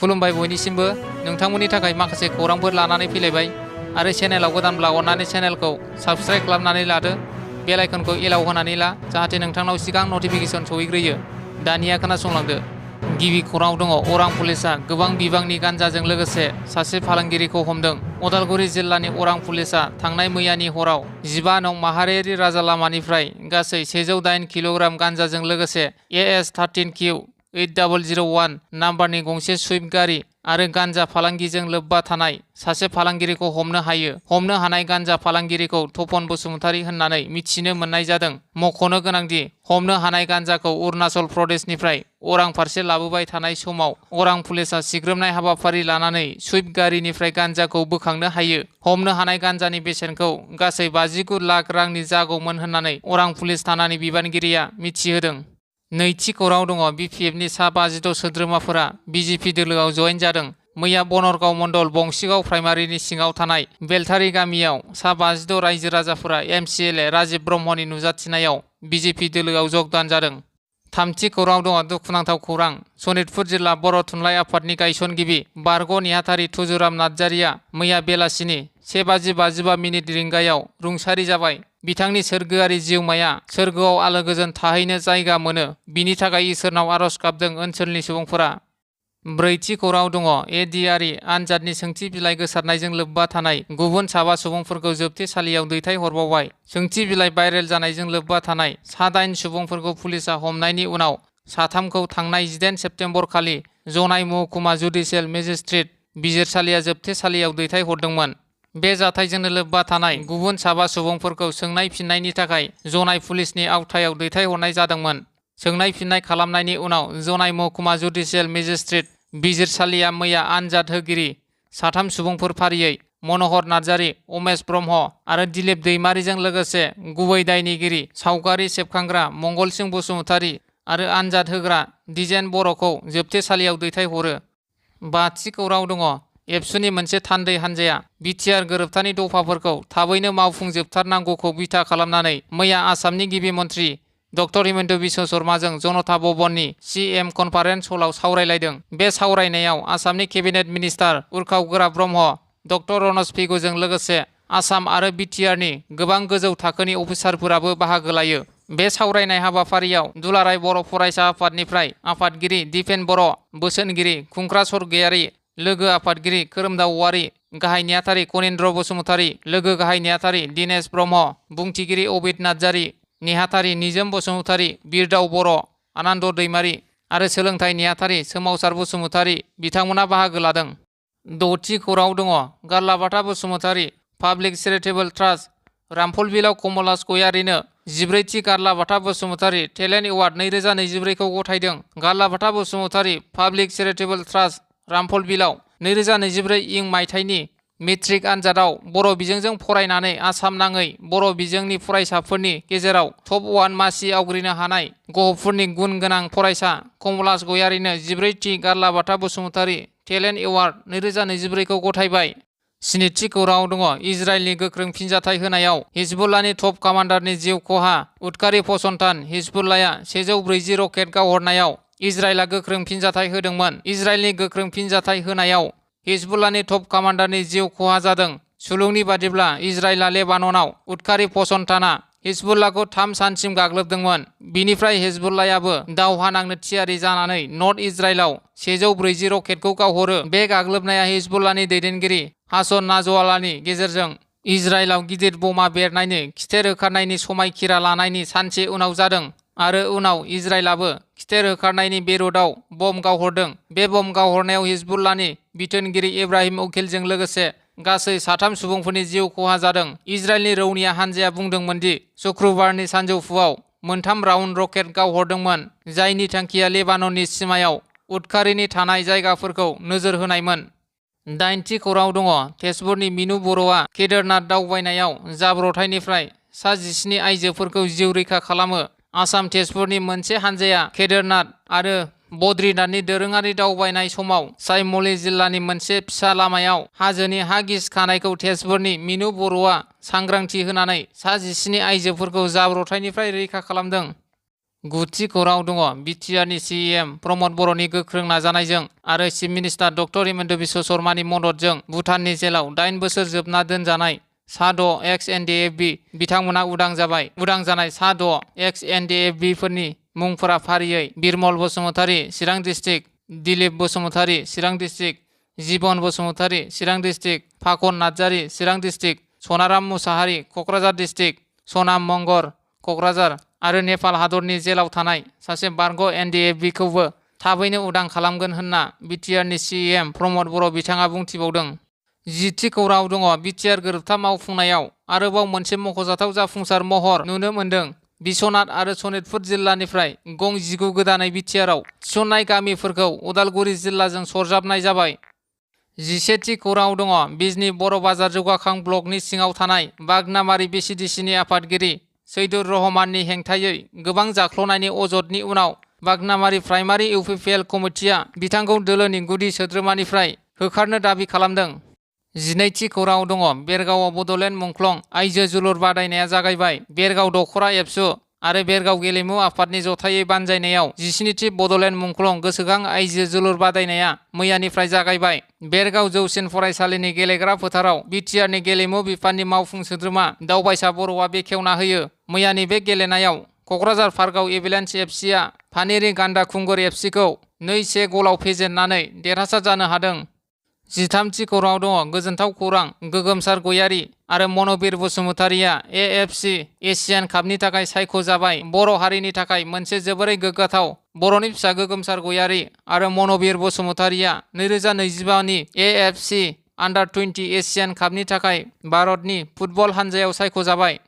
खुलुमबाय बयनिसिमबो नोंथांमोननि थाखाय माखासे खौरांफोर लानानै फैलायबाय आरो चेनेलाव गोदानब्ला अननानै चेनेलखौ साबस्क्राइब खालामनानै लादो बेल आइकनखौ एलाव होनानै ला जाहाथे नोंथांनाव सिगां नटिफिकेसन सहैग्रोयो। दानिया खोनासंलांदो। गिबि खौरां दङ अरां पुलिसा गोबां बिबांनि गान्जाजों लोगोसे सासे फालांगिरिखौ हमदों। उदालगुरि जिल्लानि अरां पुलिसा थांनाय मैयानि हराव 15 नं माहारियारि राजा लामानिफ्राय गासै 108 किल'ग्राम गान्जाजों लोगोसे AS13Q8001 नाम्बारनि गंसे सुइफ्ट गारि आरो गान्जा फालांगिजों लोब्बा थानाय सासे फालांगिरिखौ हमनो हायो। हमनो हानाय गान्जा फालांगिरिखौ तपन बसुमतारी होननानै मिथिनो मोननाय जादों। मख'नो गोनांदि हमनो हानाय गान्जाखौ अरुणाचल प्रदेशनिफ्राय अरां फारसे लाबोबाय थानाय समाव अरां पुलिसा सिग्रोमनाय हाबाफारि लानानै सुइफ्ट गारिनिफ्राय गान्जाखौ बोखांनो हायो। हमनो हानाय गान्जानि बेसेनखौ गासै 59 लाख रांनि जागौमोन होननानै अरां पुलिस थानानि बिबानगिरिया मिथिहोदों। नैथि खौरां दङ BPFनि सा 52 सोद्रोमाफोरा BJP दोलोआव जयेन जादों। मैया बनरगाव मण्डल बंसिगाव प्राइमारिनि सिङाव थानाय बेलथारि गामियाव सा 52 रायजो राजाफोरा MCLA राजीव ब्रह्मनि नुजाथिनायाव BJP दोलोआव जगदान जादों। थामथि खौरां दङ दुखुनांथाव खौरां सनितपुर जिल्ला बर' थुनलाइ आफादनि गायसनगिरि बारग' नेहाथारि थुजुराम नार्जारिया मैया बेलासिनि 1:55 रिंगायाव रुंसारि जाबाय। बिथांनि सोरगोआरि जिउमाया सोरगोआव आलो गोजोन थाहैनो जायगा मोनो बिनि थाखाय इसोरनाव आरज गाबदों ओनसोलनि सुबुंफोरा। ब्रैथि खौरां दङ ADRE आनजादनि सोंथि बिलाइ गोसारनायजों लोब्बा थानाय गुबुन 7 सुबुंफोरखौ जोबथेसालियाव दैथायहरबावबाय। सोंथि बिलाइ भाइरेल जानायजों लोब्बा थानाय 8 सुबुंफोरखौ पुलिसा हमनायनि उनाव 3खौ थांनाय 18 सेप्तेम्बर खालि जनाय महकुमा जुडिसियेल मेजिस्ट्रेट बिजिरसालिया जोबथेसालियाव दैथायहरदोंमोन। बे जाथायजोंनो लोब्बा थानाय गुबुन 7 सुबुंफोरखौ सोंनाय फिननायनि थाखाय जनाय पुलिसनि आवथायाव दैथायहरनाय जादोंमोन। सोंनाय फिननाय खालामनायनि उनाव जनाय महकुमा जुडिसियेल मेजिस्ट्रेट बिजिरसालिया मैया आनजाद होगिरि 3 सुबुंफोर फारियै मनहर नार्जारि, उमेश ब्रह्म आरो दिलीप दैमारिजों लोगोसे गुबै दायनिगिरि सावगारि सेबखांग्रा मंगलसिं बसुमतारी आरो आनजाद होग्रा दिजेन बर'खौ जोबथेसालियाव दैथायहरो। बाथि खौरां दङ एबसुनि मोनसे थान्दै हान्जाया बिटिआर गोरोबथानि दफाफोरखौ थाबैनो मावफुंजोबथारनांगौखौ बिथा खालामनानै मैया आसामनि गिबि मन्थ्रि डक्टर हिमन्त बिश्व शर्माजों जनता भवननि CM कनफारेन्स हलाव सावरायलायदों। बे सावरायनायाव आसामनि केबिनेट मिनिस्टार उर्खाव गोरा ब्रह्म, डक्टर रनज पेगुजों लोगोसे आसाम आरो बिटिआरनि गोबां गोजौ थाखोनि अफिसारफोराबो बाहागो लायो। बे सावरायनाय हाबाफारियाव दुलाराय बर' फरायसा आफादनिफ्राय आफादगिरि दिपेन बर', बोसोनगिरि खुंख्रा सरगयारि, लोगो आफादगिरि खोरोमदाव औवारि, गाहाय नेहाथारि कनिन्द्र बसुमतारी, लोगो गाहाय नेहाथारि दिनेश ब्रह्म, बुंथिगिरि अबिद नार्जारि, नेहाथारि निजोम बसुमतारी, बिरदाव बर', आनन्द दैमारि आरो सोलोंथाइ नेहाथारि सोमावसार बसुमतारी बिथांमोना बाहागो लादों। द'थि खौरां दङ Garlabatha Basumatary public charitable trust रामफलबिलाव कमलास गयारिनो 14थि गारलाबाथा बसुमतारी टेलेन्ट एवार्ड 2024खौ गथायदों। Garlabatha Basumatary public charitable trust रामफलबिलाव 2024 मायथाइनि मेट्रिक आनजादाव बर' बिजोंजों फरायनानै आसाम नाङै बर' बिजोंनि फरायसाफोरनि गेजेराव टप 1 मासि आवग्रिनो हानाय गहपुरनि गुन गोनां फरायसा कमलास गयारिनो 14थि गारलाबाथा बसुमतारी टेलेन्ट एवार्ड 2024खौ गथायबाय। स्निथि खौरां दङ इजराइलनि गोख्रों फिनजाथाय होनायाव हिजबुल्लाहनि टप कामान्डारनि जिउ खहा उदखारि फसंथान हिजबुल्लाहया 140 रकेट गावहरनायाव इजराइलआ गोख्रों फिनजाथाय होदोंमोन। इजराइलनि गोख्रों फिनजाथाय होनायाव हिजबुल्लाहनि टप कामान्डारनि जिउ खहा जादों। सुलुंनि बादिब्ला इजराइलआ लेबाननाव उदखारि फसंथाना हिजबुल्लाहखौ 3 सानसिम गाग्लोबदोंमोन। बिनिफ्राय हिजबुल्लाहयाबो दावहा नांनो थियारि जानानै नर्थ इजराइलाव 140 रकेटखौ गावहरो। बे गाग्लोबनाया हिजबुल्लाहनि दैदेनगिरि हासन नाजवालानि गेजेरजों इजराइलाव गिदिर बमा बेरनायनि खिथेर होखारनायनि समायखिरा लानायनि सानसे उनाव जादों आरो उनाव इजराइलाबो खिथेर होखारनायनि बेरुदाव बम गावहरदों। बे बम गावहरनायाव हिजबुल्लाहनि बिथोनगिरि इब्राहिम उखिलजों लोगोसे गासै 3 सुबुंफोरनि जिउ खहा जादों। इजराइलनि रौनिया हान्जाया बुंदोंमोन दि शुक्रबारनि सानजौफुआव 3 राउन्ड रकेट गावहरदोंमोन जायनि थांखिया लेबानननि सिमायाव उदखारिनि थानाय जायगाफोरखौ नोजोर होनायमोन। 8थि खौरां दङ तेजपुरनि मिनु बर'आ केदारनाथ दावबायनायाव जाब्रबथायनिफ्राय सा 17 आइजोफोरखौ जिउ रैखा खालामो। आसाम तेजपुरनि मोनसे हान्जाया केदारनाथ आरो बद्रीनाथनि दोरोङारि दावबायनाय समाव चाइमली जिल्लानि मोनसे फिसा लामायाव हाजोनि हा गिसिखानायखौ तेजपुरनि मिनु बर'आ सांग्रांथि होनानै सा 17 आइजोफोरखौ जाब्रबथायनिफ्राय रैखा खालामदों। गुथि खौराङाव दङ बिटिआरनि सिएम प्रमद बर'नि गोख्रों नाजानायजों आरो chief minister doctor Himanta Biswa शर्मानि मददजों भुटाननि जेलाव 8 बोसोर जोबना दोनजानाय सा 6 एक्स-एनडिएफबि बिथांमोना उदां जाबाय। उदां जानाय सा 6 एक्स-एनडिएफबि फोरनि मुंफोरा फारियै बिरमल बसुमतारी चिरां डिस्ट्रिक्ट, दिलीप बसुमतारी चिरां डिस्ट्रिक्ट, जीवन बसुमतारी चिरां डिस्ट्रिक्ट, फाखन नार्जारी चिरां डिस्ट्रिक्ट, सनाराम मुसाहारि क'क्राझार डिस्ट्रिक्ट, सनाम मंगर क'क्राझार आरो नेपाल हादरनि जेलाव थानाय सासे बारग' एनडिएफबिखौबो थाबैनो उदां खालामगोन होनना बिटिआरनि सिएम प्रमद बर' बिथाङा बुंथिबावदों। 10थि खौराङाव दङ बिटिआर गोरोबथा मावफुंनायाव आरोबाव मोनसे मख'जाथाव जाफुंसार महर नुनो मोन्दों। बिश्वनाथ आरो सनितपुर जिल्लानिफ्राय गं 19 गोदानै बिटिआरआव थिसननाय गामिफोरखौ उदालगुरि जिल्लाजों सरजाबनाय जाबाय। 11थि खौराङाव दङ बिजनी बर' बाजार जौगाखां ब्लकनि सिङाव थानाय बागनामारि बिसिडिसिनि आफादगिरि सैदुर रहमाननि हेंथायै गोबां जाख्ल'नायनि अजदनि उनाव बागनामारि प्राइमारि इउपिपिएल कमिटिआ बिथांखौ दोलोनि गुदि सोद्रोमानिफ्राय होखारनो दाबि खालामदों। 12थि खौराङाव दङ बेरगावआव बड'लेण्ड मुंख्लं आइजो जोलुर बादायनाया जागायबाय। बेरगाव दख'रा एबसु आरो बेरगाव गेलेमु आफादनि जथायै बानजायनायाव 17थि बड'लेण्ड मुंख्लं गोसोखां आइजो जोलुर बादायनाया मैयानिफ्राय जागायबाय। बेरगाव जौसिन फरायसालिनि गेलेग्रा फोथाराव बिटिआरनि गेलेमु बिफाननि मावफुं सोद्रोमा दावबायसा बर'आ बेखेवना होयो। मैयानि बे गेलेनायाव क'क्राझार फारगाव एभिलेन्स एफसिआ फानेरि गान्दा खुंगुर एफसिखौ 2-1 गलाव फेजेननानै देरहासार जानो हादों। 13थि खौराङाव दङ गोजोनथाव खौरां गोगोमसार गयारी आरो मन'बिर बसुमतारीया एएफसि एशियान कापनि थाखाय सायख'जाबाय। बर' हारिनि थाखाय मोनसे जोबोरै गोग्गाथाव। बर'नि फिसा गोगोमसार गयारी आरो मन'बिर बसुमतारीया 2025 नि एएफसि आन्डार 20 एशियान कापनि थाखाय भारतनि फुटबल हानजायाव सायख'जाबाय।